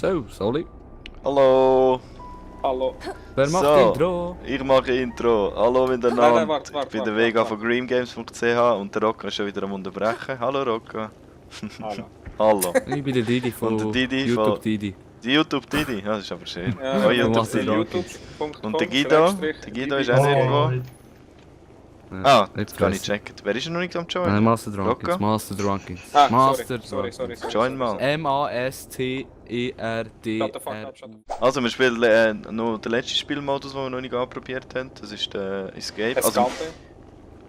So, sorry. Hallo. Hallo. Wer macht So. Intro? Ich mache Intro. Hallo miteinander. Nein, warte, Ich bin der Vega von greengames.ch und der Rocco ist schon wieder am Unterbrechen. Hallo Rocco. Hallo. Hallo. Ich bin der Didi von Und der Didi YouTube von- Didi. Die YouTube Didi, ja, das ist aber schön. Ja, Oh, YouTube was Didi. denn? Und der Guido? Der Guido ist auch irgendwo. Ja, Ah, nicht jetzt kann ich vergessen. checken. Wer ist noch nicht am Nein, Join? Master Drunkins. Rocco? Master Drunkins. Ah, Master sorry. Join mal. M-A-S-T-E-R-D. Shut the fuck up, shut the fuck up. Also, wir spielen noch den letzten Spielmodus, den wir noch nicht anprobiert haben. Das ist der Escape. Also, Escape.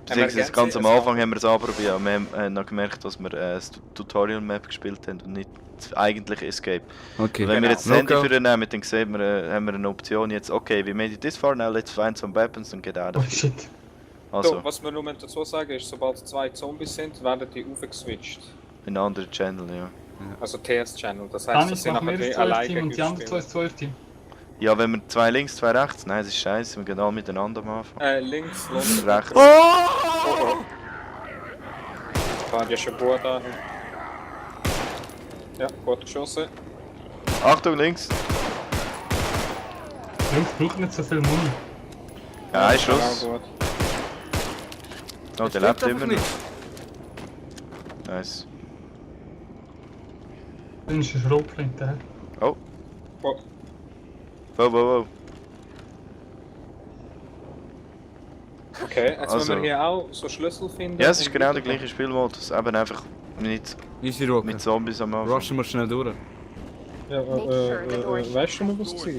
beziehungsweise ganz am Anfang haben wir es anprobiert, aber wir haben noch gemerkt, dass wir das Tutorial-Map gespielt haben und nicht das eigentliche Escape. Okay. Wenn wir jetzt das Handy Rocco. für nehmen, dann sehen wir, haben wir eine Option jetzt, okay, we made it this far, now let's find some weapons and get out Oh of here. shit. Also, So, was wir nur dazu sagen ist, sobald 2 Zombies sind, werden die aufgeswitcht. in einen anderen Channel, ja. Also TS-Channel. Das heisst, Kann das ich sind machen wir nachher das die alleine 12-Team und die anderen zwei Spiele. ist 12-Team. Ja, wenn wir 2 links, 2 rechts, nein, das ist scheiße, wir gehen alle miteinander am Anfang. Links, los. Rechts. Oh! Da ist ein Boot da. Ja, gut geschossen. Achtung, links! Jungs, brauchen nicht so viel Muni. Ja, ein Schuss. Genau, gut. Oh, der stimmt lebt einfach immer noch. nicht. Nice. Dann ist ein Schrotflinte. hä? Oh, Oh, wow, wow, wow. okay, jetzt Also- müssen wir hier auch so Schlüssel finden. Ja, es ist und genau der weitergehen. gleiche Spielmodus, eben einfach nicht Easy Rocco. mit Zombies am Anfang. Rushen wir schnell durch. Ja, weißt du noch, was es war?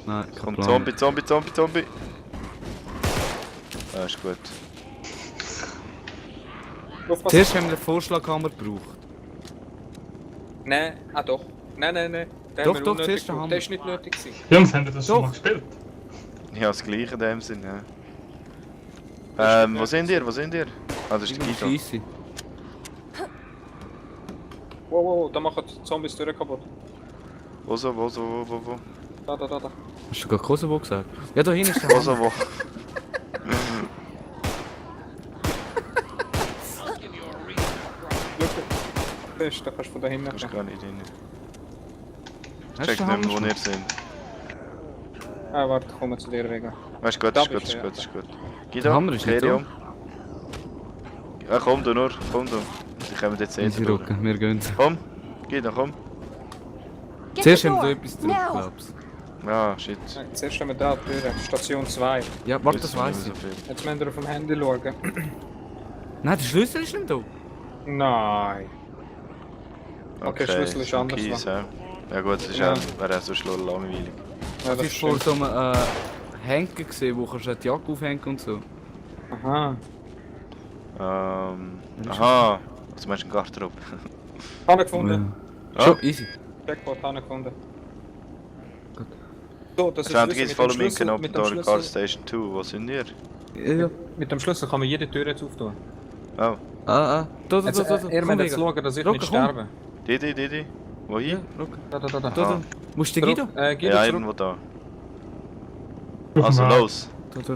Nein, kein Kommt Plan. Zombie, Zombie, Zombie, Zombie. Ah, ist gut. Aufpassen. Zuerst haben wir den Vorschlaghammer gebraucht. Nein, doch. Nein. Den Doch, haben wir doch, unnötig zuerst gebraucht. haben Der wir- ist nicht nötig gewesen. Jungs, haben wir das Doch. schon mal gespielt? Ja, das gleiche in dem Sinn, ja. Wo sind ihr? Wo sind ihr? Ah, das ist der Guido. Scheisse. Wow, da machen die Zombies die Tür kaputt. Wo? Da. Hast du gerade Kosovo gesagt? Ja, da hinten ist der Hammer. Wo? Da kannst du von da hinten Kannst gar nicht rein. Hast Check du nicht den mehr, wo Hammer? ihr sind. Ah, warte, komm mal zu dir, Vega. Weißt du, gut, Da ist gut, bist ist du, gut, ja. ist gut. Der Guido, Hammer ist nicht kehre da. um. Ja, komm du nur, komm du. Sie kommen jetzt eh Easy durch. Rocco, wir gehen. Komm, Guido, komm. Get Zuerst the haben wir da door, etwas drauf, now. glaubst Ah, shit. Ja, zuerst haben wir da die Tür, Station 2. Ja, warte, das Wissen wir weiss nicht ich. so viel. Jetzt müssen wir auf dem Handy schauen. Nein, der Schlüssel ist nicht da. Nein. Okay, Schlüssel ist so anders, Kies, wa? ja. Ja gut, das ist Ja. wäre auch so schlau langweilig. Ja, Ich das habe vor stimmt. so einem Henker gesehen, wo kannst du die Jacke aufhängen und so. Aha. Aha. Was meinst du, ein Garderobe? Habe gefunden. Ja. Schon, easy. Jackpot habe gefunden. Gut. So, das ist Found Schlüssel. keys, follow me, can Mit open dem door to car Schlüssel, station 2. Wo sind ihr? Ja. mit dem Schlüssel kann man jede Tür jetzt auftun. Oh, Da. Jetzt, ihr müsst jetzt schauen, dass ich Rocco, nicht komm. sterbe. Didi. Wo Ja, hier? Rocco. Da. Da. Musst du den Guido? Guido Ja, zurück. irgendwo da. Auf Also dem Weg. los. Da.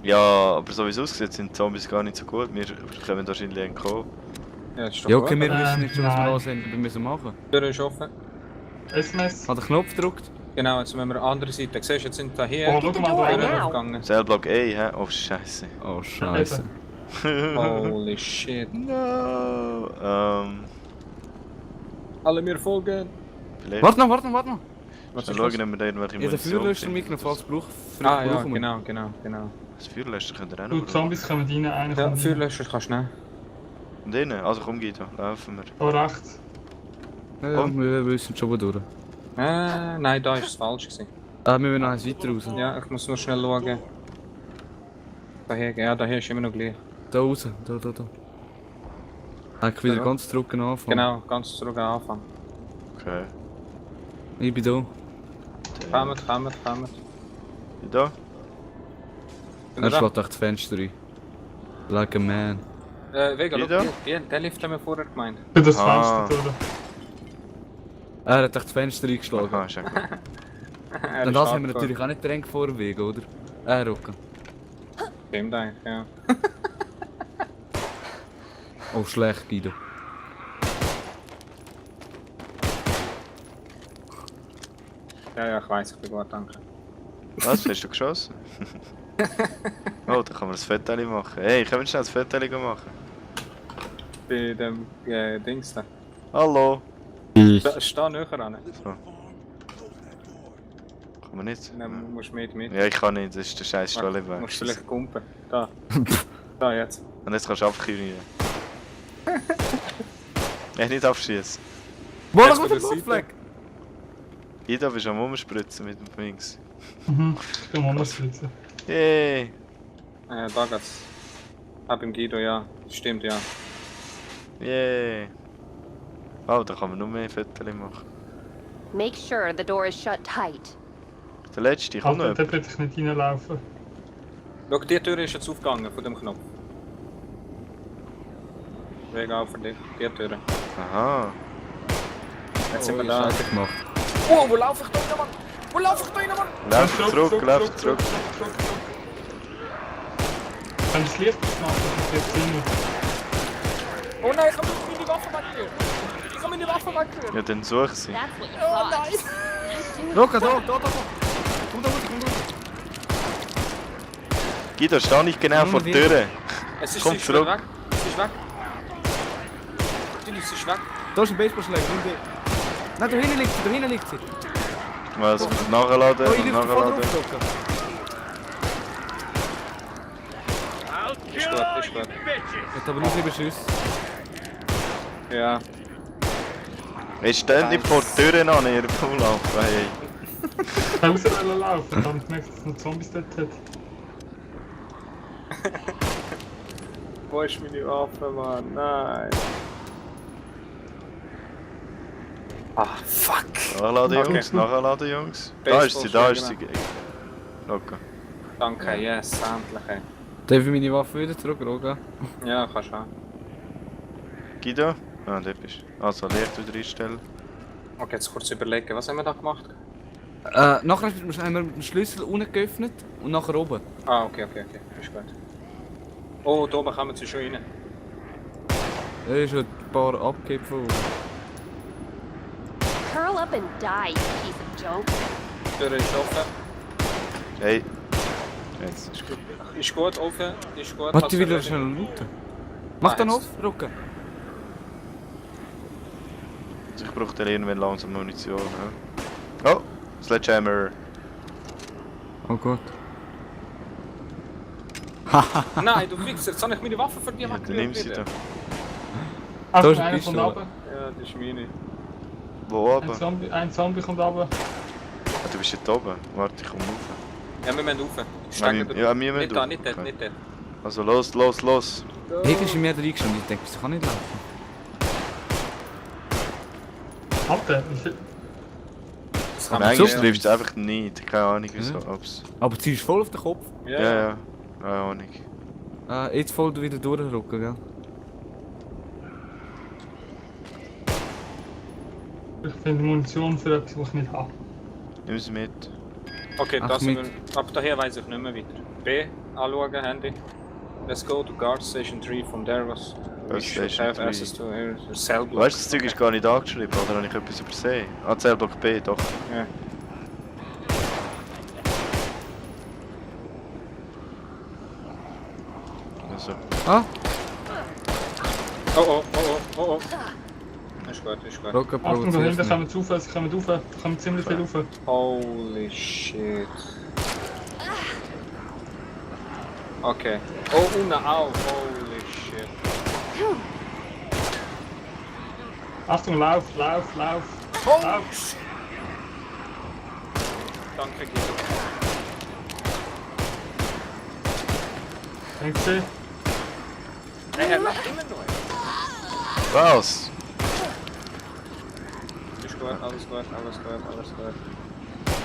Ja, aber so wie es aussieht, sind die Zombies gar nicht so gut. Wir können wahrscheinlich entkommen. Ja, ist doch Ja, gut. okay, wir Ähm, wissen nicht schon, was wir nein. alles haben, müssen machen. Die Tür ist offen. SMS. Hat den Knopf gedrückt? Genau, jetzt müssen wir an die andere Seite. Siehst du, jetzt sind da hier Oh, schau mal Türen da. now. gegangen. Cellblock A, hä? Oh, scheiße. Oh, scheiße. Holy shit. No. Alle mir folgen. Vielleicht. Warte noch. Was Dann ist schauen, los? ob wir da irgendwelche Ja, der Munition Feuerlöscher finden. mitgenommen, falls Brauch. Ah ja, genau. Das Feuerlöscher könnt ihr auch Du, noch die Zombies kommen rein, einer Ja, kommt rein. Feuerlöscher kannst du nehmen. Und innen? Also komm Guido, laufen wir. Da rechts. Ja, wir wissen schon, wo durch. Nein, da ist es falsch gewesen. Wir müssen noch eins weiter raus. Ja, ich muss nur schnell schauen. Daher ist immer noch gleich. Da raus, da. Eigentlich wieder Ja. ganz zurück an Anfang. Genau, ganz zurück am Anfang. Okay. Ich bin da. Kommt. Da? Er schlägt echt das Fenster rein. Like a man. Vega, Jeder? schau, der Lift haben wir vorher gemeint. Für das Ah. Fenster durch. Er hat echt das Fenster eingeschlagen. Aha, ist ja gut. Und das haben wir natürlich auch nicht direkt vor dem Weg, oder? Rocco. Stimmt eigentlich, ja. Oh, schlecht, Guido. Ja, ich weiß, ich bin gut, danke. Was? Hast du geschossen? Oh, da kann man ein Foto machen. Hey, können wir schnell ein Foto machen? Bei dem Dings da. Hallo? Steh näher ran. So. Kann man nicht? Nein, du musst mit. Ja, ich kann nicht, das ist der scheiß Warte, Stall im du Weg. musst vielleicht kumpen. Da. Da jetzt. Und jetzt kannst du abkühlen. Nicht abschießen. Wo, Jetzt da von kommt der der Blutfleck! Jeder bist am Umspritzen mit dem Wings. Ich bin mal sitzen. Yay! Da geht's. Beim Guido, ja. Stimmt, ja. Yay! Oh, da kann man nur mehr Fotos machen. Make sure the door is shut tight. Der letzte, kommt noch Alter, da jemand. will ich nicht reinlaufen. Schau, die Tür ist jetzt aufgegangen von dem Knopf. Weg auf für die Tür. Aha. Jetzt sind wir Oh, da. Scheiße gemacht. Oh, wo lauf ich da rein, Mann? Wo lauf ich da rein, Mann? Lauf zurück, lauf zurück. Wenn das Licht ausmacht, dann ist jetzt drin. Oh nein, ich hab meine Waffe weggehört. Ich hab meine Waffe weggehört. Ja, dann such sie. That's what you Oh thought. nein. Roka, da! Komm da raus, komm da raus! Guido, steh nicht genau vor der Tür. Es ist Komm sie ist zurück. weg. Sie ist weg. Die ist weg. Da ist ein Baseballschläger, nimm den. Nein, da hinten liegt sie, Was? Nachladen Oh, ich und liege voll nachladen. drauf, Roka. Ist gut. Hat aber nur 7 Schüsse. Ja. Jetzt steht nicht vor der Tür an, ihr Umlauf. Hey. Raus laufen, dann gemerkt, dass es noch Zombies dort hat. Wo ist meine Waffe, Mann? Nein. Ah, fuck. Nachladen, Okay. Jungs, nachladen, Jungs. Da ist sie, da ist sie. Locker. Danke, yes, endlich. Ey. Darf ich meine Waffe wieder zurück, Roka? Ja, kannst du auch. Guido? Ah, da bist du. Also, Licht wieder einstellen. Okay, jetzt kurz überlegen, was haben wir da gemacht? Nachher haben wir den Schlüssel unten geöffnet und nachher oben. Ah, okay, ist gut. Oh, da oben kommen sie schon rein. Da ist ein paar abgegeben. Curl up and die, you piece of junk. Die Tür ist offen. Hey. Jetzt. Ist gut, offen. Ist gut. Warte, kannst ich du will ready? schnell looten. Mach dann auf, Nice. Roka. Also ich brauche dann irgendwann langsam Munition. Ja? Oh, Sledgehammer. Oh Gott. Nein, du Wichser, jetzt habe ich meine Waffe für dich Ja, dann nimm sie da. Da Achtung, ist eine einer kommt Pistole. runter. Ja, das ist meine. Wo oben? Ein Zombie kommt runter. Ah, du bist jetzt oben. Warte, ich komm rauf. Ja, wir müssen rauf. wir- ja, wir müssen Nicht da, rauf. nicht dort, Okay. nicht dort. Also los, los, los. Hey, ist in mir reingestanden. Ich denke, das kann nicht laufen. Alter, Das Am haben wir Englisch ja. triffst du einfach nicht. Keine Ahnung wieso. Ja. Ob's... Aber sie ist voll auf den Kopf. Ja, Ja, ja. Keine Ahnung. Jetzt voll wieder durchrucken, gell? ich finde Munition für etwas, was ich nicht habe. Nimm sie mit. Okay, Ach, das sind mit. wir. Ab daher weiss ich nicht mehr weiter. B, anschauen, Handy. Let's go to guard station 3 from there was. We Guard should station have 3. access to here. Cellblock. Weißt du, das Zeug ist gar nicht angeschrieben, oder habe ich etwas übersehen? Ah, Zellblock B, doch. Ja. Also, Ah, Oh. Ist gut. Roka Achtung, da hinten provoziert kommen mich. sie rauf, sie kommen rauf, da kommen ziemlich viel rauf. Holy shit. Okay. Oh, unten auch. Holy shit. Achtung, lauf. Oh! Lauf. Danke, Guido. Denkst du? Hey, er macht immer noch. was? Ist gut, alles gut.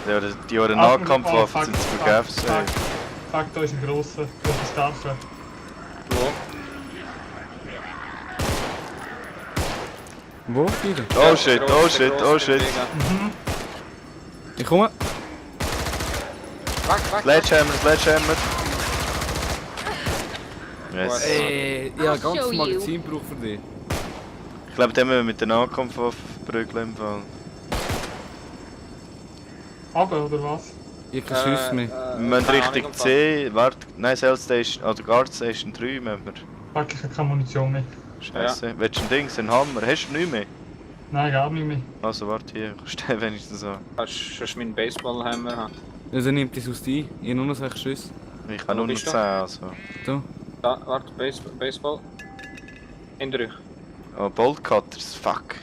Ja, die eure Achtung, Nahkampfwaffen oh, sind fuck, zu vergebens. fuck. Fuck, da ist ein grosser, das ist ein starker. Wo? Wo? Wieder? Oh shit, oh shit, oh shit. Ich komme. Weg. Sledgehammer. Yes. Ja, I'll ganz show you. Magazin braucht für dich. Ich glaube, den müssen wir mit der Nahkampfwaffe prügeln im Fall. Aber oder was? Ich hab keinen Schuss mehr. Wir müssen keine Richtung Ahnung, C, warte, nein, Cell Station, oder Guard Station 3 müssen wir. Fuck, ich habe keine Munition mehr. Scheiße, willst du ein Ding, einen Hammer? Hast du nichts mehr? Nein, gar nicht mehr. Also warte hier, steh wenigstens an. Kannst du meinen Baseballhammer haben? Also nimmt das aus dir. Ich hab nur noch 6 Schüsse. Ich habe nur noch bist du? 10, also. Da. Da, warte, Baseball. Hinter euch. Oh, Bolt Cutters, fuck.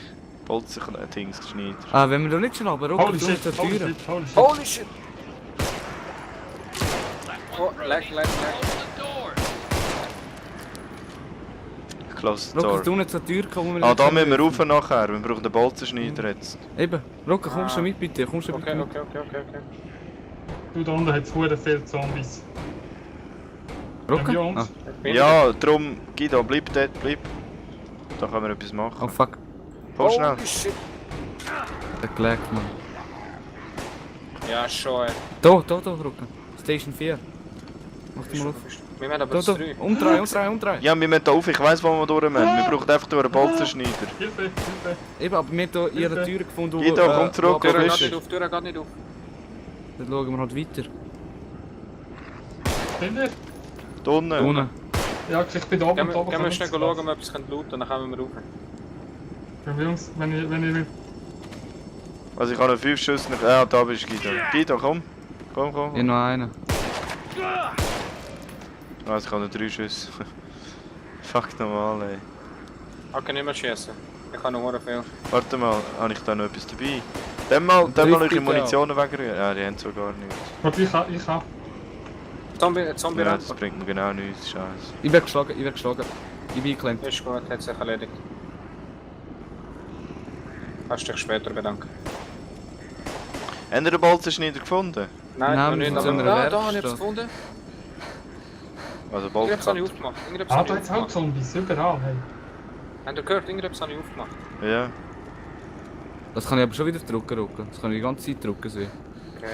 Bolt sich ein Dings Schneider. Ah, wenn wir da nicht schon aber rucken, Holy du shit, zur holy Tür. shit, holy shit. Holy shit! Oh, lag. Close the Rucken, door. du nicht zur Tür kommen. Ah, da müssen wir rauf nachher, wir brauchen den Bolzenschneider jetzt. Eben, Rucken, kommst du mit bitte? Kommst du Okay. mit? Du, da unten hat es verdammt viele Zombies. Rucken? Ja, uns. Ah, Ja, darum, Guido, bleib dort, bleib. Da können wir etwas machen. oh fuck. Voll schnell. Holy shit! Der gelegt, Mann. Ja, schon, ey. Da, Rucken. Station 4. Mach die mal auf. Wir haben aber Da, das da. 3. Umdrehen. Ja, wir müssen da auf, ich weiss, wo wir durch müssen. Wir brauchen einfach durch einen Bolzenschneider. Hilfe. Eben, aber wir haben hier ihre Tür gefunden. wo, Guido, komm zurück, wo- wo Tür bist geht du? nicht auf, Tür geht nicht auf. Dann schauen wir halt weiter. Hinter? Da unten. Da unten. Ja, ich bin da oben. Gehen wir schnell schauen, ob wir etwas looten können, dann kommen wir rauf. Ja, Jungs, wenn ihr will. Also ich habe noch 5 Schüsse. Ja, da bist du, Guido. Guido, komm. Komm. Ich hab noch einen. Also ich habe noch 3 Schüsse. Fuck normal, ey. Ich kann nicht mehr schießen. Ich habe noch sehr viel. Warte mal, habe ich da noch etwas dabei? Dann mal Trifft noch ein bitte Munition wegrühren. Ja, die haben so gar nichts. Warte, ich hab. Zombie Ja, rennt. das bringt mir genau nichts, scheiße. Ich werde geschlagen. Ich bin geklemmt. Ist gut, hat sich erledigt. Kannst dich später bedanken. Habt ihr den Bolzenschneider gefunden? Nein, Nein, noch wir nicht, sind aber in einer da habe ich es Werkstatt. gefunden. Also Irgendetwas habe ich Bolzenschneider. aufgemacht. Irgendetwas Ah, habe da ich hat's auch aufgemacht. Zombies, überall. Hey. Habt ihr gehört? Irgendetwas habe ich aufgemacht. Ja. Das kann ich aber schon wieder drücken, Rucken. Das kann ich die ganze Zeit drücken sehen. Okay.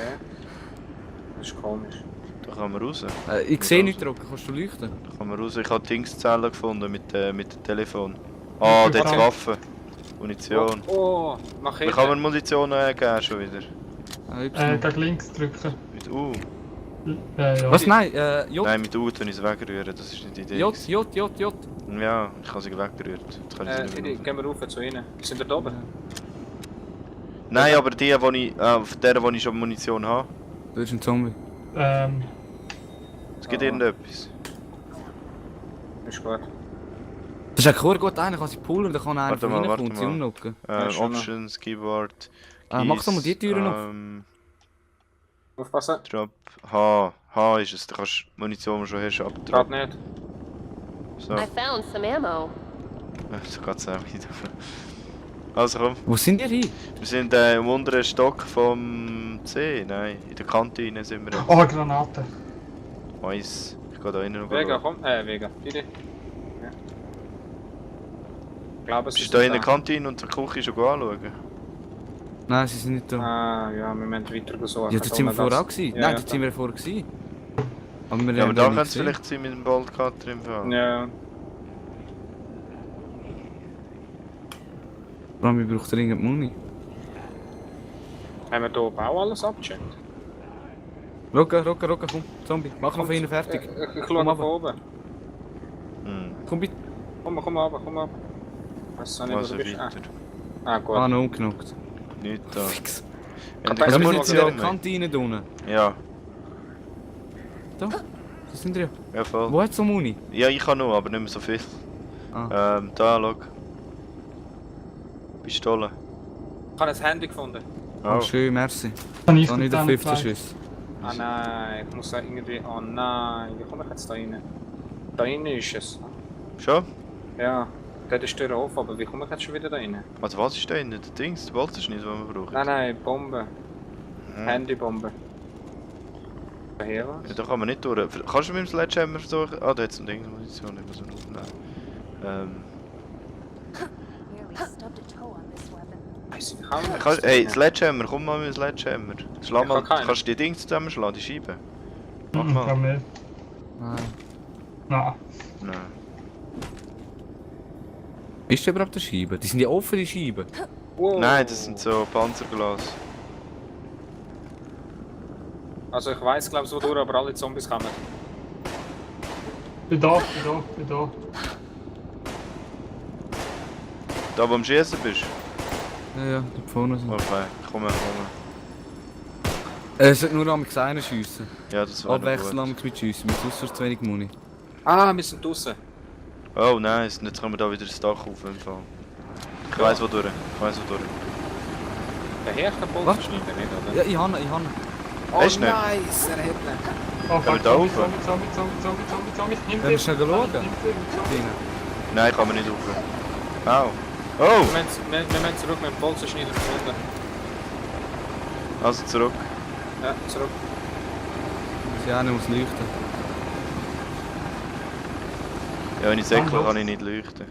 Das ist komisch. Da kann man raus. Ich sehe nicht drücken, kannst du leuchten? Da kann man raus. Ich habe Dingszellen gefunden mit dem Telefon. Ah, da hat Waffen. Munition. Oh, mach Da ich. kann man Munition geben schon wieder. Ah, Y. Gegen links drücken. Mit U. Ja. Was? Nein, J. Nein, mit U tue ich es wegrühren, das ist nicht die Idee. J. Ja, ich habe sie wegerührt. Jetzt kann ich sie nicht mehr Gehen wir rauf zu ihnen. Sind wir da oben? Nein, aber die, auf der, wo ich schon Munition habe. Da ist ein Zombie. Es gibt irgendetwas. Ist gut. Das ist eigentlich gut, einer kann sich pullen, dann kann einer Warte von mal, hinten warte kommen und sie mal. umknocken. Ja, schon noch. Options, Keyboard. Ah, mach doch mal die Türen auf. Aufpassen. Drop. H ist es. Da kannst du Munition, die du schon hast, Geht abdroppen. nicht. So, I found some ammo. so geht es auch wieder. Also komm, Wo sind ihr hin? wir sind im unteren Stock vom C. Nein, in der Kantine sind wir. Oh, Granate. Nice. Ich gehe da innen noch Vega, schauen. komm. Vega. Bitte. Ja. Ich glaube, es Bist ist du da in da. der Kantine und der Küche schon anschauen? Nein, sie sind nicht da. Ah, ja, wir müssen weiter suchen. Ja, dort sind wir vorher auch gewesen. Ja, Nein, ja, dort sind wir vorher gewesen. Aber wir Ja, aber haben da ihn könnte nicht es gesehen. vielleicht sein mit dem Boltcutter im Fall. Ja. Vor allem, wir brauchen dringend Muni. Haben wir hier oben auch alles abgecheckt? Rucken, komm, Zombie. Mach noch von ihnen fertig. Ich Komm schaue von runter. oben. Hm, Komm bitte. Komm runter. Weiss auch nicht, wo also du bist. weiter. Gut. Ah, noch umgenockt. Nicht da. Fix. Haben die Also keine wir sind in Munition der mehr? Kantine da unten. Ja, Da. Da sind wir ja. ja voll. Wo hat so Muni? Ja, ich habe noch, aber nicht mehr so viel. Ah. Da, schau. Pistole. Ich habe ein Handy gefunden. Oh, schön, merci. Kann ich Da nicht der 15 Schuss. Ah nein, ich muss da irgendwie... Oh nein, wie komme ich jetzt da rein? Da rein ist es. Schon? Ja, dort ist die Tür auf, aber wie komme ich jetzt schon wieder da rein? Also was ist da innen? Der Dings, der Bolzenschneider, den wir brauchen? Nein, Bombe. Hm. Handybombe. Hier Ja, was? da kann man nicht durch. Kannst du mit dem Sledgehammer versuchen? Ah, da hat es ein Ding, Munition, ich muss ihn aufnehmen. Nearly stubbed a toe on this weapon. Weiss ich auch nicht. Kannst, hey, Sledgehammer, komm mal mit dem Sledgehammer. Schlag Ich mal, kann keinen. kannst du die Dings zusammenschlagen, die Scheiben? Mach Kann mal. mehr. Nein. Nein. Nein. Ist da überhaupt eine Scheibe? Die sind ja offen, die Scheiben. Wow. Nein, das sind so Panzerglas. Also ich weiss glaube ich wo durch, aber alle Zombies kommen. Bin da. Da wo du am Schießen bist? Ja, da vorne sind. Okay, komm. Es sollte nur am einen schiessen. Ja, das war Abwechseln gut. am mit schiessen, mit sonst zu wenig Muni. Ah, wir sind draußen. Oh nice, jetzt kommen wir da wieder das Dach auf jeden Fall. Ich weiss wo durch. Der Herrkapult Was? ist nicht, oder? Ja, ich habe. Oh Hast du nicht? nice, er hat ihn. Oh, Können wir da rauf? Zombie. Nimm Können wir schnell schauen? Nimm den. Nein, kann man nicht rauf. Au. Oh! Wir müssen zurück mit dem Bolzenschneider gefunden. Also zurück. Ja, zurück. Sie auch nicht muss leuchten. Ja, wenn ich säckle, kann ich nicht leuchten.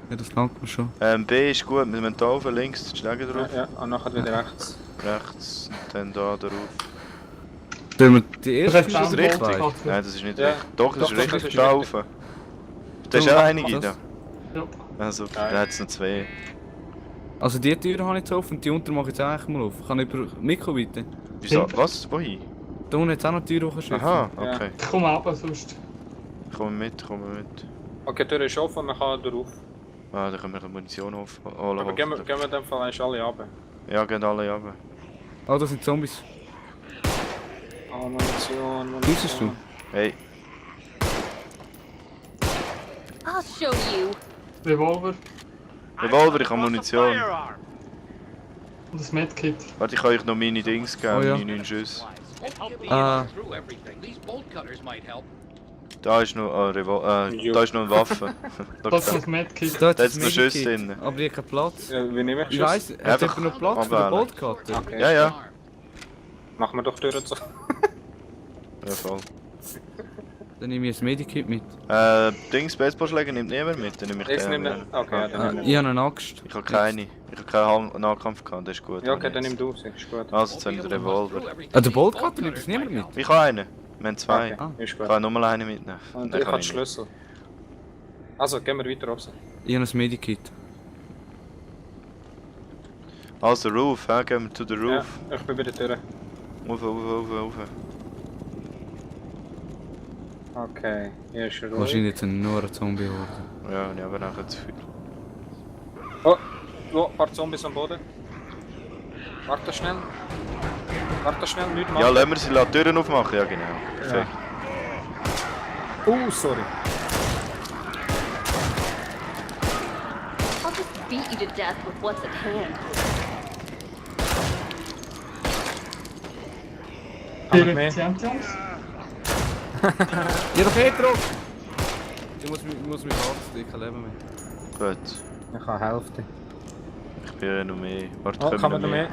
Ja, das langt mir schon. B ist gut, wir müssen da rauf, links, die Schläge drauf. Ja, und nachher wieder rechts. Rechts, und dann da drauf. Sollen wir die Das erste heißt, Ist das Stunde richtig? zwei? Nein, das ist nicht Ja. richtig. Doch, das Doch, ist doch, richtig, das ist da richtig. rauf. Das ist auch einige Das- da. Ja. Also, Geil. da hat es noch zwei. Also die Tür habe ich jetzt offen und die unter mache ich jetzt eigentlich mal auf. Kann ich über Mikro bitte? Wieso? Hinten? Was? Wohin? Da unten jetzt auch noch die Tür hochschiffen. Aha, Ja. okay. Ich komme runter, sonst. Komm mit. Okay, die Tür ist offen, man kann drauf. Ah, da können wir die Munition aufholen. Aber gehen wir in dem Fall eigentlich alle runter. Ja, gehen alle runter. Oh, das sind Zombies. Oh, Munition. Schießt du? Hey, I'll show you. Revolver Revolver, ich habe Munition. und das Medkit. Warte, ich kann euch noch meine Dings geben, Oh ja. meine 9 Schüsse. Ah, Da ist noch Jo. da ist noch eine Waffe. Das ist das Medkit. da Da hat's noch das Schüsse Medikit. drin. Aber ich habe keinen Platz. Ja, wie nehme ich Ich Schuss? weiss, hat Einfach jemand noch Platz für den abwählen. Boltcutter? Okay. Ja, ja. Machen wir doch die Tür zu. Ja, voll. Dann nehme ich ein Medikit mit. Dings, Baseballschläger nimmt niemand mit, dann nehme ich Ich den. nehme den. Okay, ja, Ah, dann nehme ich habe eine Axt. Ich habe keine. Ich habe keinen Nahkampf gehabt, das ist gut. Ja, okay, habe dann ich nimm du sie. Ist gut. jetzt. Also, jetzt habe ich den Revolver. Ah, der Boltcutter nimmt das niemand mit. Ich habe einen. Wir haben zwei. Okay, ist Ich gut. kann nur mal einen mitnehmen. Und Dann ich kann habe den Schlüssel. Also, gehen wir weiter raus. Ich habe ein Medikit. Also, Roof, hä? Gehen wir to the Ja, roof. ich bin bei der Tür. Rauf. Okay, hier ist er ruhig. Wahrscheinlich jetzt nur ein Zombie geworden. Ja, ich habe nachher zu viel. Oh, ein paar Zombies am Boden. Warte schnell, nicht machen. Ja, lassen wir sie die Türen aufmachen. Ja, genau. Perfekt. Sorry. I'll just beat you to death with what's at hand. Kann mehr? Effizient, Jungs. Ja, doch eh drauf! Ich muss mich warten, ich kann leben mehr. Gut. Ich habe Hälfte. Ich bin ja noch mehr. Warte, Oh, können kann wir man noch mehr?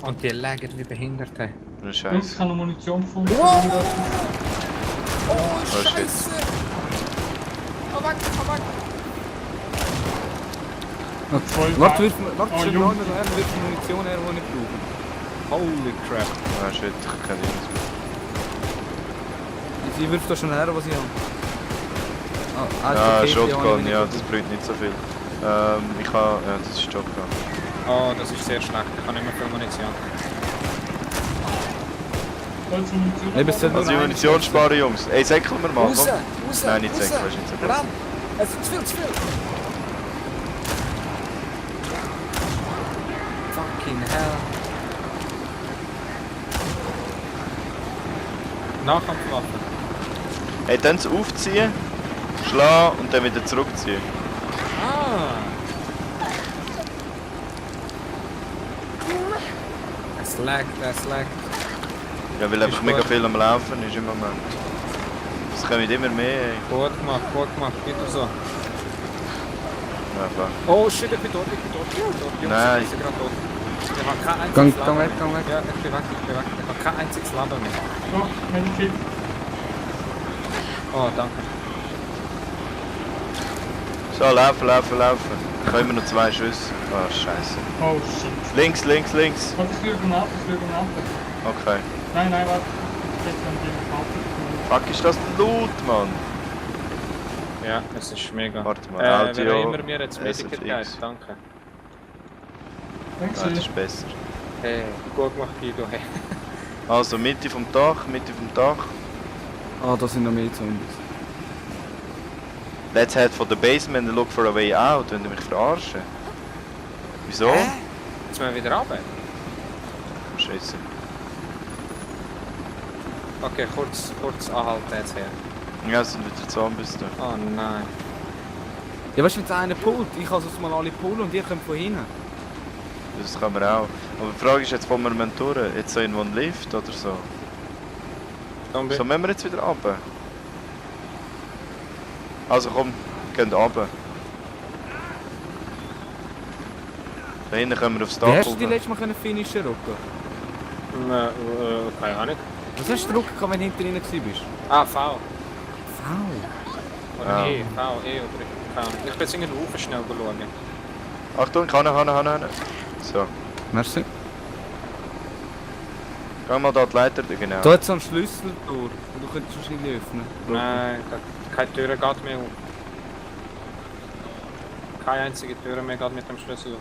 Und die lagen wie Behinderte. Nur Jungs, ich Scheiße. habe noch Munition gefunden. Oh shit. Warte, wirf Oh, schon Junge. noch einer, wirf die Munition her, die ich nicht brauche. Holy crap. Ah shit, ich kann nichts mehr. Sie wirft da schon her, was ich habe. Ah, Ja, Pakete Shotgun, habe ich ja, nicht das bringt nicht so viel. Ich habe. Ja, das ist Shotgun. Oh, das ist sehr schlecht. Ich habe nicht mehr viel Munition. Wolltest du Munition? Nein, bis zu- Also, die Munition sparen, Jungs. Ey, säckeln wir mal. Raus! komm. Raus! Nein, nicht raus. säckeln, ist nicht so gut. Ran! Es ist zu viel! Fucking hell. Nachkampfwaffe. Hey, dann aufziehen, schlagen und dann wieder zurückziehen. Ah! Es laggt. Ja, weil einfach Ist mega gut. viel am Laufen ist im Moment. Es kommen immer mehr, ey. Gut gemacht, bitte so. Ja, klar. Oh shit, ich bin tot. Jungs, Nein. ich bin gerade tot. Ich habe kein einziges Gang Leben weg, mehr. gang weg. Ja, ich bin weg. Ich habe kein einziges Leben mehr. Oh, Medkit. Oh, danke. So, laufen. Ich habe immer noch 2 Schüsse. Oh, scheiße. Oh shit. Links. Warte, ich fliege nach. Okay. Nein, warte. Ich kann dir Fuck, ist das laut, Mann? Ja, es ist mega. Warte mal, Wer Audio, immer mir jetzt Medikit SFX. gibt, danke. Nein, das ist besser. Hey, gut gemacht, Guido. Hey. Also Mitte vom Dach, Ah, da sind noch mehr Zombies. Let's head for the basement and look for a way out, wenn du mich verarschen. Wieso? Jetzt müssen wir wieder runter. Scheiße. Okay, kurz anhalten jetzt her. Ja, es sind wieder Zombies da. Oh nein. Ja, weißt du, wenn jetzt einer pullt, ich kann es mal alle pullen und ihr kommt von hinten. Das kann man auch. Aber die Frage ist jetzt, wo wir durch? Jetzt so irgendwo ein Lift oder so? Zombie. So müssen wir jetzt wieder runter. Also komm, gehen runter. Da hinten können wir aufs Dach Wie hast du die rauf. letzte Mal können finishen, Rocco? Keine Ahnung. Was hast du gedrückt, wenn du hinter ihnen warst? Ah, V. Faul. Oder Ja. E. V, E oder V. Ich bin jetzt irgendwie rauf schnell schauen. Achtung, ich kann. So, Merci. geh mal da die Leiter, genau. Da hat so einen Schlüssel durch und du könntest wahrscheinlich öffnen. Nein, keine Tür geht mehr auf. Keine einzige Tür mehr geht mit dem Schlüssel auf.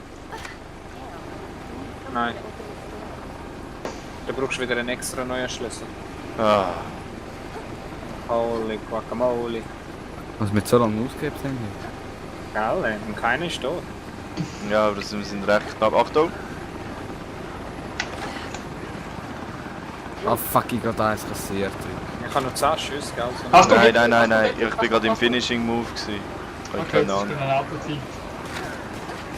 Nein. Du brauchst wieder einen extra neuen Schlüssel. Ah, Holy guacamole. Was wir so lange ausgegeben haben. Geil, und keiner ist tot. ja, aber wir sind recht knapp. Achtung! Ah fuck, ich gerade eins kassiert. Ich habe noch 10 Schüsse, gell? So Achtung! Nein, ich bin gerade im Finishing Move gewesen. Ich habe Okay, keine jetzt ist Ahnung. Granatenzeit.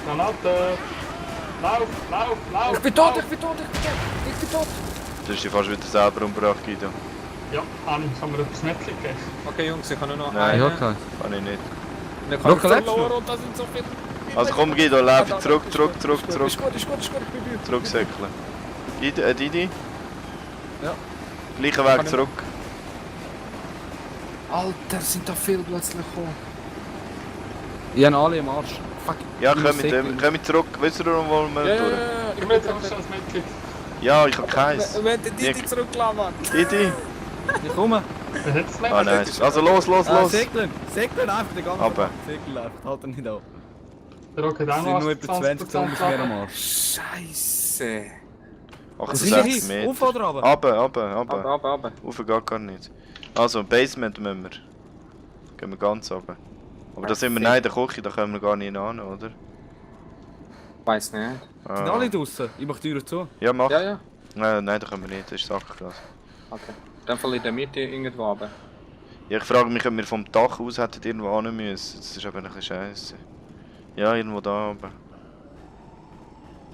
Granate! Lauf! Ich bin tot. Du hast dich fast wieder selber umgebracht, Guido. Ja, Anni, kann mir etwas Mädchen geben? Okay Jungs, ich habe nur noch Nein. Ja, einen. okay. Kann ich nicht. Und ich habe Locker, lebst du verloren noch? und da sind so viele... Also komm Guido, lauf zurück. Ist gut, ich bin. Zurücksäckeln. Didi? Ja. Gleichen Weg zurück. Alter, sind da viele plötzlich gekommen. Ich habe alle im Arsch. Fuck. Ja, ich komm mit zurück. Wisst ihr noch, wo wir durch? Ich will jetzt auch schon ein Mädchen. Ja, ich hab keins. Wir haben den Didi zurückgelassen, Mann. Didi? Ich komme. Wer hat das Ah, Mädchen? nice. Also los. Segeln einfach den ganzen Aber. Tag. Segeln einfach, halt ihn nicht ab. Der Rock hat Es auch sind noch nur etwa 20 Zombies mehr am Arsch. Scheisse. Was ist denn 68 hier? Meter. Auf oder runter? Aber. Rauf geht gar nicht. Also, Basement müssen wir. Gehen wir ganz runter. Aber da sind wir nicht in der Küche, da kommen wir gar nicht hin, oder? Weiß nicht. Sind Ah. alle draußen? Ich mach die Tür zu. Ja, mach. Ja. Nein, da können wir nicht, das ist Sackgras. Okay. In dem Fall in der Mitte irgendwo runter. Ja, ich frage mich, ob wir vom Dach aus hätten irgendwo hin müssen. Das ist aber ein bisschen scheiße. Ja, irgendwo da oben.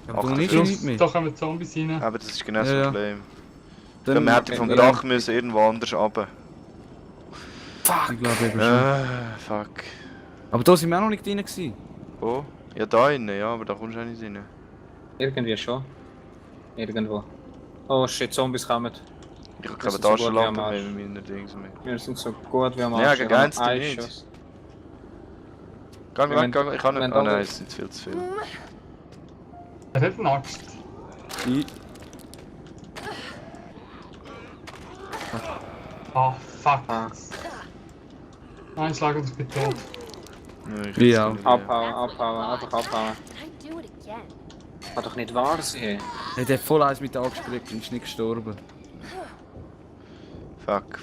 Aber du Ach, nicht das nicht mehr. Da kommen Zombies rein. Aber das ist genau das Ja, ja. Problem. Dann Wir hätten vom ja. Dach müssen irgendwo anders runter. Ich glaube eben schon. Fuck. Aber da sind wir auch noch nicht drin gewesen. Wo? Ja, da innen, ja, aber da kommst du auch nicht rein. Irgendwie schon. Irgendwo. Oh shit, Zombies kommen. Ich habe Das keine ist so gut wie Taschenlampe am mehr Arsch. mit meinen Dings mehr. Wir sind so gut wie am Ja, Arsch. gegen Ich habe eins noch einen nicht. Schuss. Geh Wenn- weg, ich kann nicht. wenn Ah da- nein, es sind viel zu viel. Wer hat eine Axt? Ich. Ah, fuck. Ah. Nein, schlag uns bitte tot. Ja, ich Wie weiß auch. nicht. Abhauen, einfach abhauen. Can I do it again? Kann doch nicht wahr sein. Er hat voll eins mit angestreckt und ist nicht gestorben. Fuck.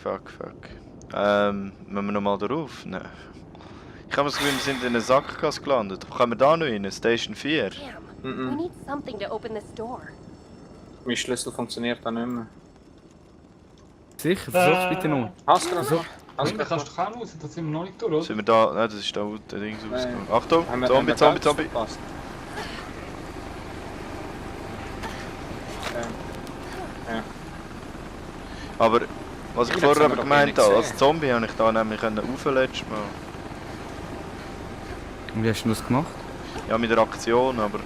Müssen wir nochmal drauf? Nein. Ich habe das Gefühl, wir sind in einer Sackgasse gelandet. Kommen wir da noch rein? Station 4? Damn. We need something to open this door. Mein Schlüssel funktioniert da nicht mehr. Sicher, versuch's bitte noch. Hast du das noch? Hast Hinten du kannst du auch raus, da sind wir noch nicht durch, oder? Sind wir da? Nein, das ist da unten, der Dings Nein. rausgekommen. Achtung! Haben wir- Zombie, haben wir Zombie, ganz Zombie! verpasst. Ja. Aber was ich Ja, das vorher haben wir aber doch gemeint wenig habe, als gesehen. Zombie habe ich da nämlich rauf letztes Mal. Und wie hast du das gemacht? Ja, mit der Aktion, aber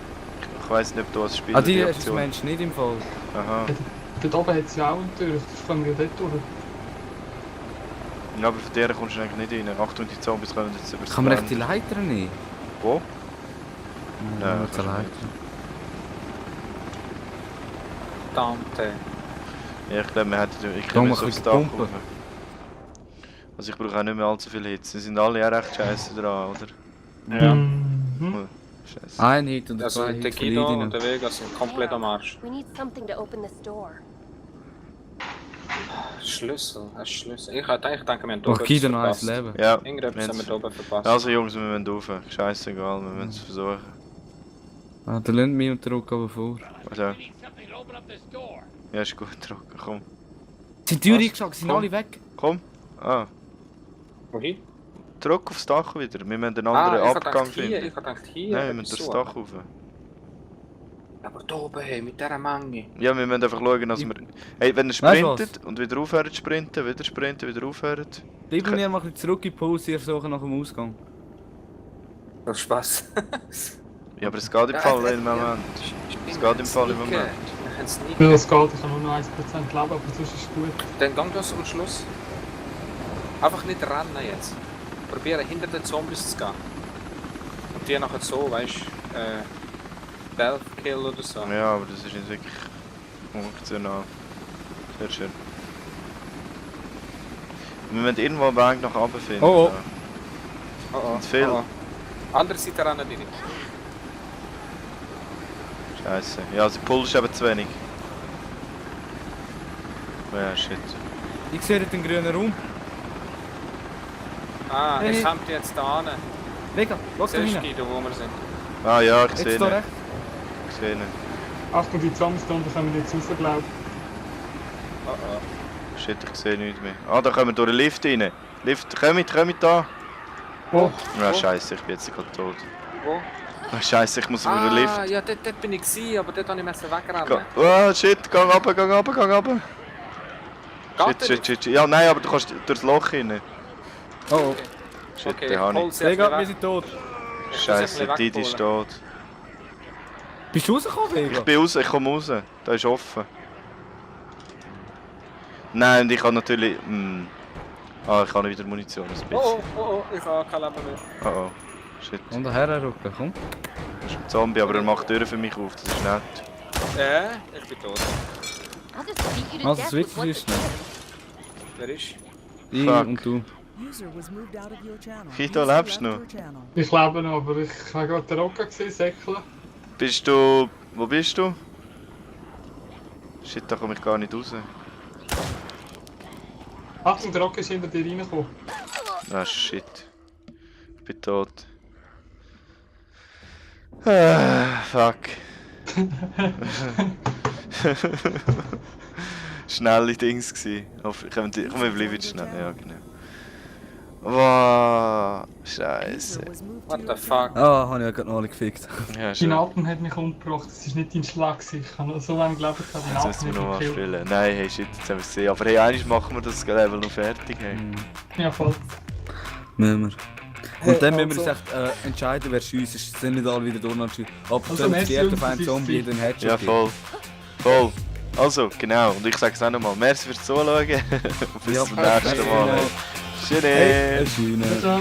ich weiss nicht, ob du als Spieler Ah, die die ist das Aktion... Mensch nicht im Fall. Aha. Dort oben hat es ja auch eine Tür, das können wir dort durch. Ja, aber von der kommst du eigentlich nicht rein. Achtung, die Zombies kommen jetzt über das Kann man echt die Gelände. Leiter nehmen? Wo? Nein, Ja, nur die kannst du Leiter. Tante. Ja, ich glaube, ich Komm, kann mach aufs ein Dach bisschen Pumpe. rauf. Also ich brauche auch nicht mehr allzu viel Hits. Sie sind alle auch recht scheiße dran, oder? Ja. Mhm. Scheiße. Ein Hit und Also zwei der Hits Guido und verlieren. der Vega sind komplett am Arsch. We need something to open this door. Schlüssel, ein Schlüssel. Ich hätte eigentlich gedacht, wir haben Mach oben Guido etwas noch eins verpasst. Leben. Ja, Irgendetwas haben wir da oben verpasst. also Jungs, wir müssen rauf. Scheißegal, wir müssen es versuchen. Ah, der lernt mich und der Ruck aber vor. Also. Ja, ist gut, Druck, komm. Sind die Türen Was? eingeschlagen? Sind Komm. alle weg? Komm. Ah, Wohin? Druck aufs Dach wieder. Wir müssen einen Ah, anderen ich hab Abgang gedacht hier, finden. ich hab gedacht hier. Nein, wir müssen etwas durchs suchen. Dach rauf. Aber da oben, hey, mit dieser Menge. Ja, wir müssen einfach schauen, dass Ich- wir... Hey, wenn er Weißt du sprintet und wieder aufhört zu sprinten, wieder aufhört. Bleib mir mal ein bisschen zurück in die Pause, ich suche nach dem Ausgang. Das ist Spaß. Ja, aber es geht im Fall im Moment. Es geht im Fall im Moment. Wir können es nicht. Weil das geht, ich habe nur noch 1% Leben, aber sonst ist es gut. Dann gang das am Schluss. Einfach nicht rennen jetzt. Probieren hinter den Zombies zu gehen. Und die nachher so, weißt du, Stealth Kill oder so. Ja, aber das ist nicht wirklich funktional. Sehr schön. Wir müssen irgendwo einen Weg nach oben finden. Oh, oh. Oh oh. Und viel. Oh oh. Andere Seite rennen die nicht. Scheiße. Ja, also Puls ist eben zu wenig. Ja, shit. Ich sehe den grünen Raum. Ah, Hey. es kommt jetzt da hin. Vega, lass da Siehst du, rein. Guido, wo wir sind? Ah ja, ich sehe Jetzt ihn. da rechts. Ich sehe ihn. Achtung, die Zombies da unten kommen jetzt raus, glaube Oh oh. Shit, ich sehe nichts mehr. Ah, da kommen wir durch den Lift rein. Lift, kommt da. Oh, Ja, scheiße, ich bin jetzt gerade tot. Wo? Ah, scheiße, ich muss über den Lift. Ja, dort bin ich gewesen, aber dort habe ich wegrennen. Oh, shit, gang runter, gang runter, gang runter. Geht er Shit. Ja, nein, aber du kannst durchs Loch rein. Oh, oh. Shit, Okay, den habe hol ich. sie ein Vega, bisschen wir weg. sind tot. Ich muss Scheiße, ein bisschen Didi ist wegholen. tot. Bist du rausgekommen, Vega? Ich bin raus, ich komme raus. Da ist offen. Nein, und ich habe natürlich... Ah, ich habe wieder Munition, ein bisschen. Oh, ich habe kein Leben mehr. Oh, shit. Und daher rücken, komm. Das ist ein Zombie, aber er macht Türen für mich auf, das ist nett. Ich bin tot. I'll just beat you to Also, death das with Witz what's ist in nicht. Wer ist? Ich Fuck. und du. User was moved out of your channel. Guido, User lebst du left noch? your channel. ich lebe noch, aber ich habe gerade den Rocker gesehen, Säckle. Bist du... Wo bist du? Shit, da komme ich gar nicht raus. Achtung, der Rocker ist hinter dir reingekommen. Ah, shit. Ich bin tot. Ah, fuck. Schnelle Dings gsi. Komm, wir bleiben schnell. Ja, genau. Wow, scheiße. User was moved to What your the fuck? channel. Ah, habe ich ja gerade noch alle gefickt. Ja, Dein schon. Atem hat mich umgebracht, das war nicht dein Schlag. Ich habe noch so lange gelebt, dein Jetzt Atem müssen wir hat nochmal mich gekillt. spielen. Nein, hey, shit, jetzt haben wir es gesehen. Aber hey, eigentlich machen wir das Level noch fertig. Hey. Ja, voll. Müssen wir. Und dann müssen wir also- uns echt entscheiden, wer schießt. Es sind nicht alle wieder durchschießen. Aber Also, wenn merci, die erste Jungs, Feind das ist Zombie die- den Headshot Ja, gibt. voll. Voll. Also, genau. Und ich sage es auch nochmal. Merci fürs Zuschauen. Bis Ja, zum nächsten Mal. merci. Schöne. Hey, Schiene. Ciao.